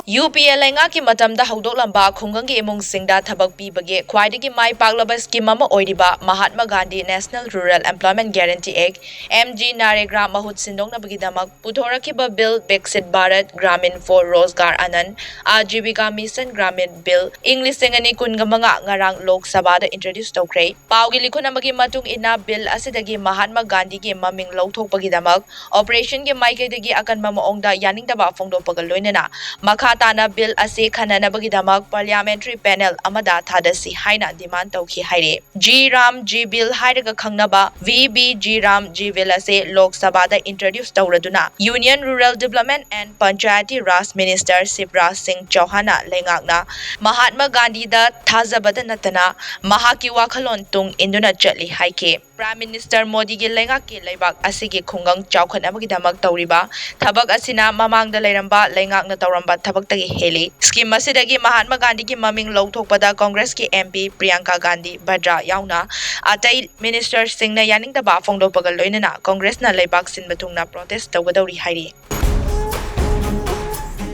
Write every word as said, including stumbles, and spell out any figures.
UPA ꯂꯩꯉꯥꯛꯀꯤ ꯃꯇꯝꯗ ꯍꯧꯗꯣꯛꯂꯝꯕ ꯈꯨꯡꯒꯪꯒꯤ ꯏꯃꯨꯡꯁꯤꯡꯗ ꯊꯕꯛ ꯄꯤꯕꯒꯤ ꯈ꯭ꯋꯥꯏꯗꯒꯤ ꯃꯥꯏ ꯄꯥꯛꯂꯕ scheme ꯑꯃ ꯑꯣꯏꯔꯤꯕ Mahatma Gandhi National Rural Employment Guarantee Act, MGNREGA, ꯃꯍꯨꯠ ꯁꯤꯟꯗꯣꯛꯅꯕꯒꯤꯗꯃꯛ ꯄꯨꯊꯣꯔꯛꯈꯤꯕ Bill Viksit Bharat Gramin for Rozgar Anand Ajeevika Mission Gramin Bill ꯏꯪ ꯂꯤꯁꯤꯡ ꯑꯅꯤ ꯀꯨꯟꯒ ꯃꯉꯥ ꯉꯔꯥꯡ ꯂꯣꯛ ꯁꯚꯥꯗ introduce ꯇꯧꯈ꯭ꯔꯦ꯫ ꯄꯥꯎꯒꯤ ꯂꯤꯈꯨꯟ ꯑꯃꯒꯤ ꯃꯇꯨꯡ ꯏꯟꯅ, bill ꯑꯁꯤꯗꯒꯤ ꯃꯍꯥꯇꯃꯥ ꯒꯥꯟꯙꯤꯒꯤ ꯃꯃꯤꯡ ꯂꯧꯊꯣꯛꯄꯒꯤꯗꯃꯛ oppositionꯒꯤ ꯃꯥꯏꯀꯩꯗꯒꯤ ꯑꯀꯟꯕ ꯃꯑꯣꯡꯗ ꯌꯥꯅꯤꯡꯗꯕ ꯐꯣꯡꯗꯣꯛꯄꯒ ꯂꯣꯏꯅꯅ ꯃꯈꯥ ꯇꯥꯅ bill ꯑꯁꯤ ꯈꯟꯅꯅꯕꯒꯤꯗꯃꯛ parliamentary panel ꯑꯃꯗ ꯊꯥꯗꯁꯤ ꯍꯥꯏꯅ demand ꯇꯧꯈꯤ ꯍꯥꯏꯔꯤ꯫ G RAM G Bill ꯍꯥꯏꯔꯒ ꯈꯪꯅꯕ VBG RAM G Bill ꯑꯁꯤ ꯂꯣꯛ ꯁꯚꯥꯗ introduce ꯇꯧꯔꯗꯨꯅ Union Rural Development and Panchayati Raj Minister Shivraj Singh Chauhanꯅ ꯂꯩꯉꯥꯛꯅ ꯃꯍꯥꯇꯃꯥ ꯒꯥꯟꯙꯤꯗ ꯊꯥꯖꯕꯗ ꯅꯠꯇꯅ ꯃꯍꯥꯛꯀꯤ ꯋꯥꯈꯜꯂꯣꯟ ꯇꯨꯡ ꯏꯟꯗꯨꯅ ꯆꯠꯂꯤ ꯍꯥꯏꯈꯤ꯫ Prime Minister ꯃꯣꯗꯤꯒꯤ ꯂꯩꯉꯥꯛꯀꯤ ꯂꯩꯕꯥꯛ ꯑꯁꯤꯒꯤ ꯈꯨꯡꯒꯪ ꯆꯥꯎꯈꯠꯅꯕꯒꯤꯗꯃꯛ ꯇꯧꯔꯤꯕ ꯊꯕꯛ ꯑꯁꯤꯅ ꯃꯃꯥꯡꯗ ꯂꯩꯔꯝꯕ ꯂꯩꯉꯥꯛꯅ ꯇꯧꯔꯝꯕ ꯊꯕꯛꯇꯒꯤ ꯍꯦꯜꯂꯤ꯫ Scheme ꯑꯁꯤꯗꯒꯤ ꯃꯍꯥꯇꯃꯥ ꯒꯥꯟꯙꯤꯒꯤ ꯃꯃꯤꯡ ꯂꯧꯊꯣꯛꯄꯗ Congressꯀꯤ MP Priyanka Gandhi Vadra ꯌꯥꯎꯅ ꯑꯇꯩ ministerꯁꯤꯡꯅ ꯌꯥꯅꯤꯡꯗꯕ ꯐꯣꯡꯗꯣꯛꯄꯒ ꯂꯣꯏꯅꯅ Congressꯅ ꯂꯩꯕꯥꯛ ꯁꯤꯟꯕ ꯊꯨꯡꯅ protest ꯇꯧꯒꯗꯧꯔꯤ ꯍꯥꯏꯔꯤ꯫